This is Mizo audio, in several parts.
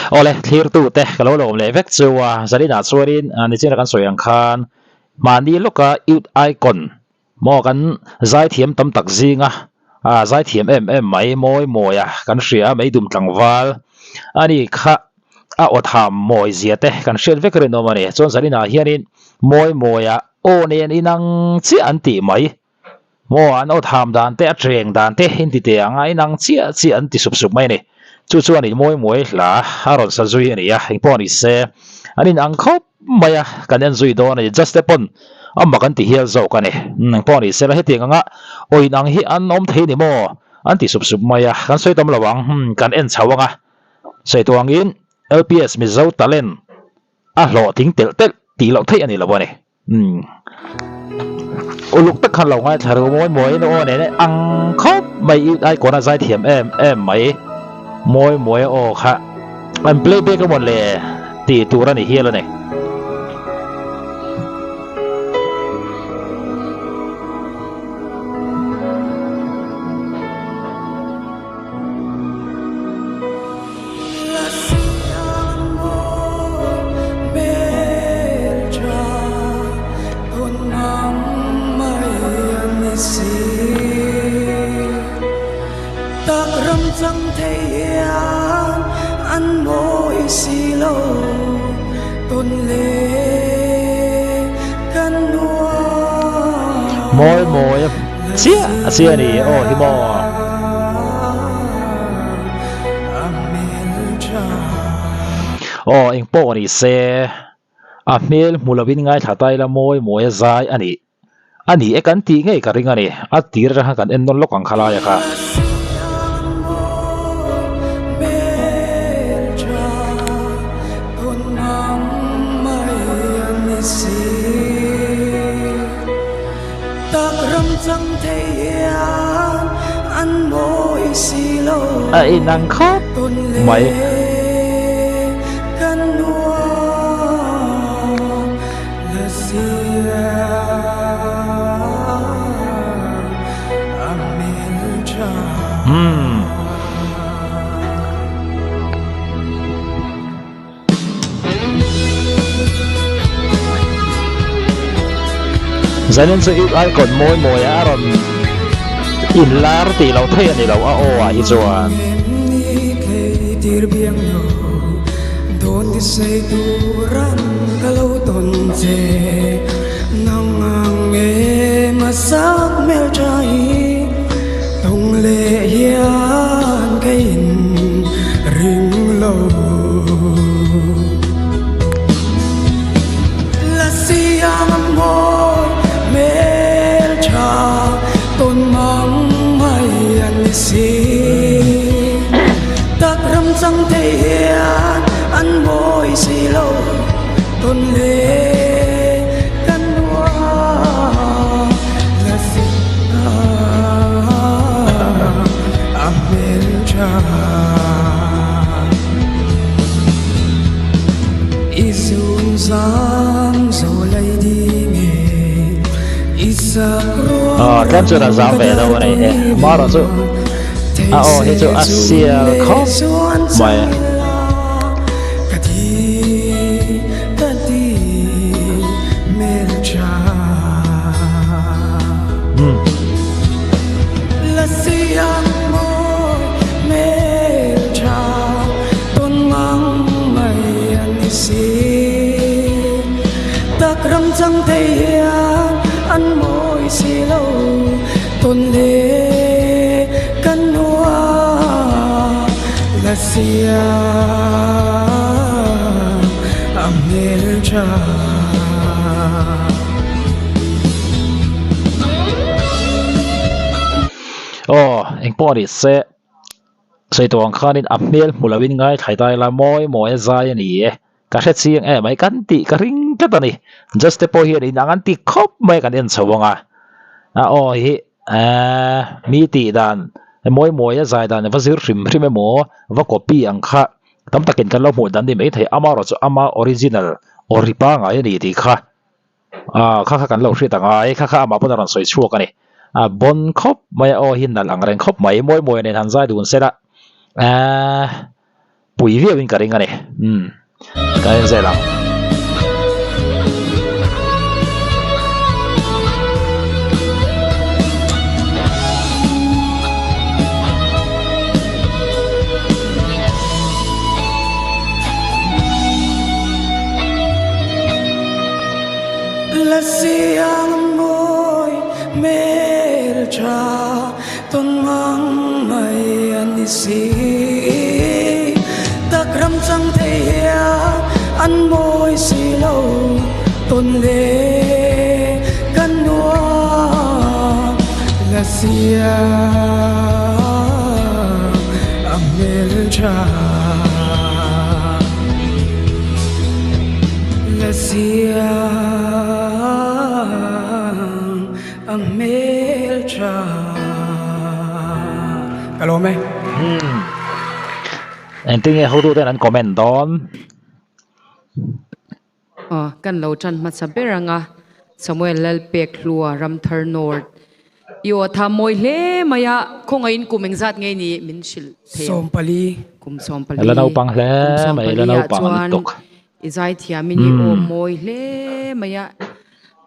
Awle, thlirtute ka lo lawm leh vek chu a, Zalinah chuanin nichina kan sawi ang khan mahni lawka Youth Icon maw kan zaithiam tam tak zinga zaithiam em em mai mawi mawia kan hria a, meidum tlangval a ni kha a aw tham mawi zia te kan hriat vek rinawm a ni. Chuan Zalinah hianin mawi mawia aw nen inang chiah an tih mai. Maw an aw tham dan te a cheng dan te in ti teh ang a inang chiah chiah an ti sup sup mai a ni. Chu chuan in mawi muai hla a rawn sa zui a ni a, engpawh ni se an in ang khawp mai a, kan en zui dawn a ni. Just te pawn a mak an ti hial zawk a ni. Engpawh ni se la hetiang anga aw in ang hi an awm thei ni maw an ti sup sup mai a, kan sawi tam lo ang, kan en chho ang a. Sawi tawh angin LPS Mizo Talent a hlawhtling telh telh tih loh theih a ni lo a ni. Umm uluk tak khan lo ngaithla ru mawi mawi in aw nen ang khawp mai i icon a zai thiam em em mai mawi mawi a aw kha an play back a mawn le tih tur a ni hial a ni. Mawi mawi chiah chiah a ni aw hi maw. Aw eng pawh ni se a hmel hmu lovin ngaithla ta ila mawi mawi a zai a nih a ni e kan tih ngei ka ring a ni a tir atang khan kan en nawn lawk ang kha laia kha. A inang khawp mai. Umm. Zanin chu i icon mawi mawi a rawn in lar tih loh theih a ni lo a aw ah hi chuan. Tlem chuan a zam ve deuh a ni e amaherawh chu a aw hi chu a sial khawp mai. Aw engpawh a ni se sawi tawh ang khanin a hmel hmu loin ngaithla ta ila mawi mawi a zai a ni e ka hre chiang em mai kan tih ka ring tlat a ni just te pawh hian inang an ti khawp mai kan en chho ang a a aw hi ehh mi tih dan mawi mawi a zai dan va zir hrim hrim emaw va copy ang kha tam takin kan lo hmuh dan ni maithei amaherawhchu ama original ori pangai a ni tih kha. Ah kha kha kan lo hriat ang a, hei kha kha amah pawn a rawn sawi chhuak a ni. A bawn khawp mai a, aw hi nalh ang reng khawp mai, mawi mawi nen han zai dun se la, ahh pui viau in ka ring a ni. Umm ka en zel ang. Engtin nge hotuten an comment dawn? Aw, kan lo tan hmasa ber ang a, Samuel Lalpekhlua, Ramthar North. I aw tha mawi hle mai a, khawngaihin kum engzat nge ni min hrilh thei ang? 14. Kum 14. La naupang hle Kum mai, la 14 ah naupang chuan lutuk. i zaithiamin i aw mawi hle mai a,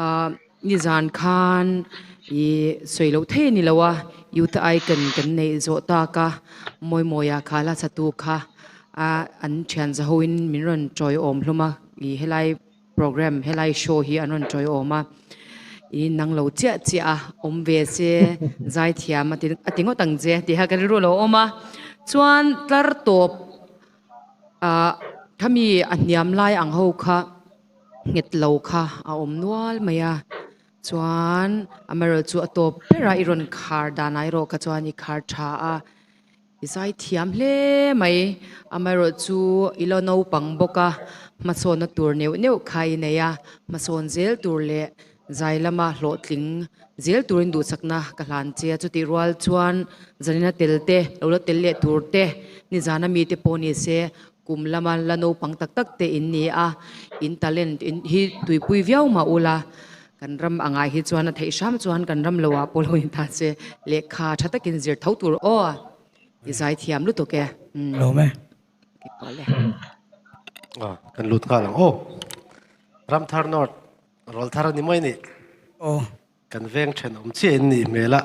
ah nizan khan i sawi loh thei a ni lo a, Youth Icon kan neih zawh tak a, Mawimawia kha la satu kha a an thian zahoin min rawn tawiawm hlawm a, i helai Program helai show hi an rawn tawiawm a, i nang lo chiah chiah a, awm ve se zaithiam a ti a ti ngawt ang che tih kha ka rilru lo awm a. Chuan tlar tawp ah khami a hniam lai ang ho kha nghet lo kha a awm nual mai a, chuan amaherawh chu a tawp ber a i rawn khar danah erawh kha chuan i khar tha a. I zai thiam hle mai, amaherawh chu i la naupang bawk a, hmasawnna tur neuh neuh kha i nei a, hmasawn zel tur leh zai lama hlawhtling zel turin duhsakna ka hlan che a, chutih rual chuan zanina tel te, lo la tel leh tur te, nizana mite pawh ni se kum lama la naupang tak tak te in ni a, in talent in hi tuipui viau mah ula, Kan ram a ngai hi chuan a theih hram chuan kan ram lo ah pawh lo in ta che lehkha tha takin zir tho tur aw i zai thiam lutuk e. Lawm e. Kipawle. Kan lut nghal ang aw. Ramthar North Rawlthar a ni mai ni. Aw. Kan veng thenawm chiah in nih hmel a.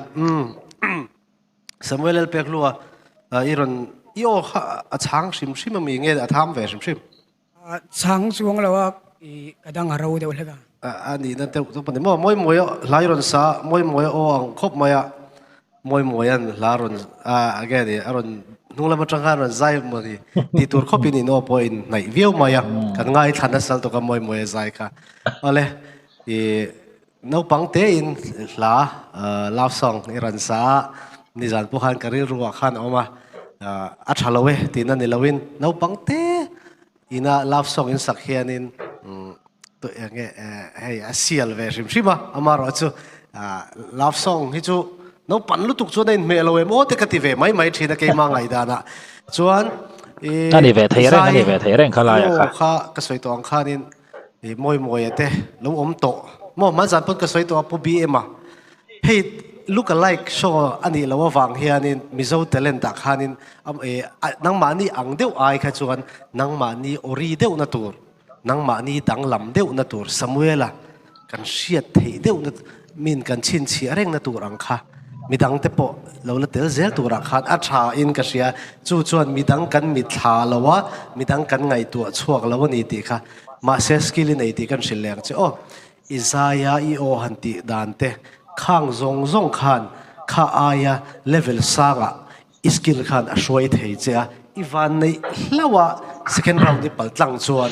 Samuel Lalpekhlua i rawn i aw kha a chhang hrim hrim ami nge a tham ve hrim hrim? Chhang chuang lo a i ka dang a ro deuh hlek a. A nihna deuh chu pawh ni maw? Mawi mawi hla i rawn sa, mawi mawi aw ang khawp mai a, mawi mawian hla rawn a nge ni a rawn hnung lam atang khan rawn zai maw ni tih tur khawpin in aw pawh in hnaih viau mai a, kan ngaithla nasal tawk a mawi mawi a zai kha. Awle i naupang tein hla love song i rawn sa a, nizan pawh khan ka rilru ah khan a awm a, a tha lo e tihna ni loin naupang te Ina love song in sak hianin enge hei a sial ve hrim hrim a, amaherawh chu love song hi chu naupan lutuk chuan a inhmeh lo em aw te ka ti ve mai mai thin a keimah ngaihdanah chuan i A ni ve thei reng, a ni ve thei reng kha laiah kha. Aw kha ka sawi tawh ang khanin i Mawimawia te lo awm tawh maw hmanzan pawn ka sawi tawh a Pu BM a Hei look alike show a nih loh avang hianin Mizo talent ah khanin nangmahni ang deuh ai kha chuan nangmahni ori deuhna tur, nangmahni danglam deuhna tur Samuela kan hriat theih deuhna min kan chhinchhiah rengna tur ang kha midangte pawh lo la tel zel turah khan a tha in ka hria. Chu chuan midang kan mitthla lo a, midang kan ngaihtuah chhuak lo a ni tih kha mahse skill i nei tih kan hrilh leh ang che aw. I zaia i aw han tih dan te khang zawng zawng khan kha aia level sangah i skill khan a hruai thei che a, i van neih hlauh a second round i pal tlang chuan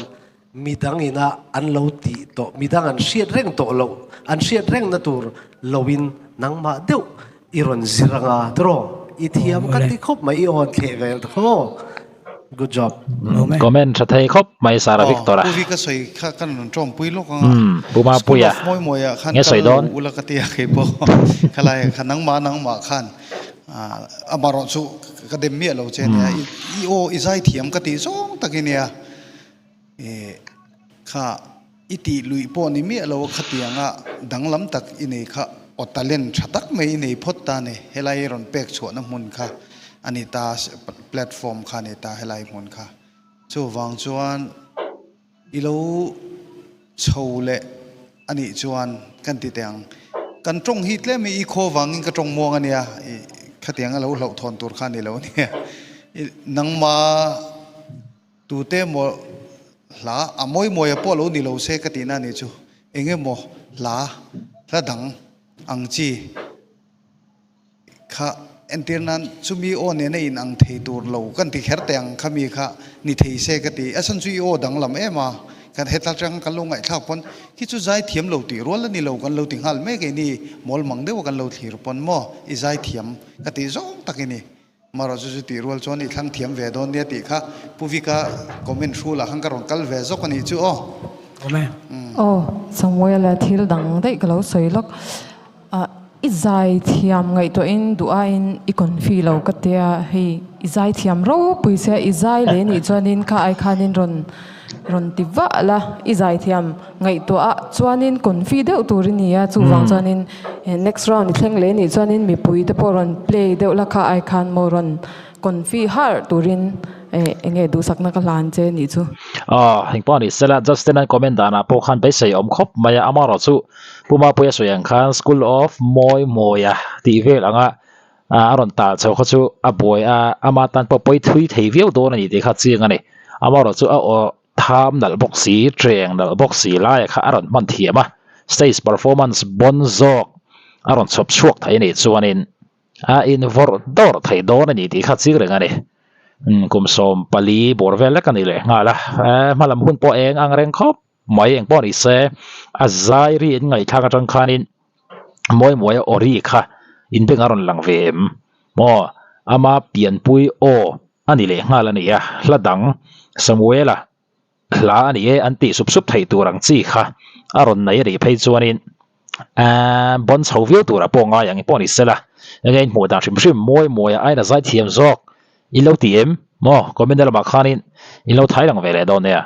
midang ina an lo tih tawh midang an hriat reng tawh loh an hriat rengna tur loin nangmah deuh I rawn zir anga tiraw? I thiam ka ti khawp mai, i awn thleh vel ta khaw maw? Good job. Comment tha thei khawp mai Sara Victor a. Pu Vi ka sawi kha kan rawn tawngpui lawk anga. Pu Mapuia School of Mawimawi ah khan nge sawi kal lo dawn? ula ka ti a kei pawh khalai ah khan nangmah nangmah khan amarawh chu ka dem miah lo che nia i aw i zai thiam ka tih zawng tak i nia kha I tih luih pawh ni miah lo a khatianga danglam tak i nei kha aw talent tha tak mai i nei phawt ta ni. Helai i rawn pek chhuahna hmun kha a ni ta, platform kha a ni ta helai hmun kha. Chuvang chuan i lo chho leh a nih chuan kan ti teh ang. Kan tawng hi tlem i khaw vangin ka tawng muang a nia, i khatiang a lo hlauhthawn tur kha a ni lo a nia. I nangma tute emaw hla a mawi mawi a pawh lo ni lo se ka tihna a nih chu. Eng emaw hla hla dang ang chi. Kha entir nan chumi aw nena in ang thei tur lo kan ti kher teh ang kha mi kha ni thei se ka ti. A chhan chu i aw danglam em a, kan heta tang kan lo ngaihthlak pawn khi chu zai thiam lo tih rual a ni lo kan lo ti nghal mek e ni mawl mang deuh a kan lo thlir pawn maw i zai thiam ka tih zawng tak i ni. Marawh chu chu tih rual chuan i thlang thiam ve dawn nia tih kha Pu Vika comment hrulah khan ka rawn kal ve zawk a nih chu aw. Awm e. Aw Samuela thil dang daih ka lo sawi lawk. I zai thiam ngaihtuahin duh aiin i confi lo ka tia hei i zai thiam ropui sia i zai leh nih chuanin kha ai khanin rawn rawn ti vah la i zai thiam ngaihtuah ah chuanin confi deuh tur i ni a chuvang chuanin next round i thleng leh nih chuanin mipui te pawh rawn play deuh la kha ai khan maw rawn confi harh turin eng nge duhsakna ka hlan che nih chu. Aw engpawh ni sela Justin an comment danah pawh khan beisei awm khawp mai a amaherawhchu Pu Mapuia sawi ang khan School of Mawi Mawia tih vel anga a rawn tal chho kha chu a buai a, ama tan pawh pawi thui thei viau dawn a ni tih kha chiang a ni. Amaherawhchu a aw tham nalh bawk si, treng nalh bawk si laia kha a rawn hman thiam a, stage performance bawn zawk a rawn chhawp chhuak thei a nih chuanin A invawrh dawrh thei dawn a ni tih kha chik reng a ni. Kum 14 bawr vel lek a ni leh nghal a, hmalam hun pawh eng ang reng khawp mai eng pawh ni se a zai ri in ngaihthlak atang khanin mawi mawi a aw ri kha inbeng a rawn lang ve em maw ama pianpui aw a ni leh nghal a ni a, hla dang Samuela hla a ni e an tih sup sup theih tur ang chi kha a rawn nei a nih phei chuanin eee bawn chho viau turah pawh ngai ang pawh ni sela enge inhmuh dan hrim hrim mawi mawi a aina zai thiam zawk i lo ti em maw comment na lamah khanin in lo thai lang ve leh dawn nia.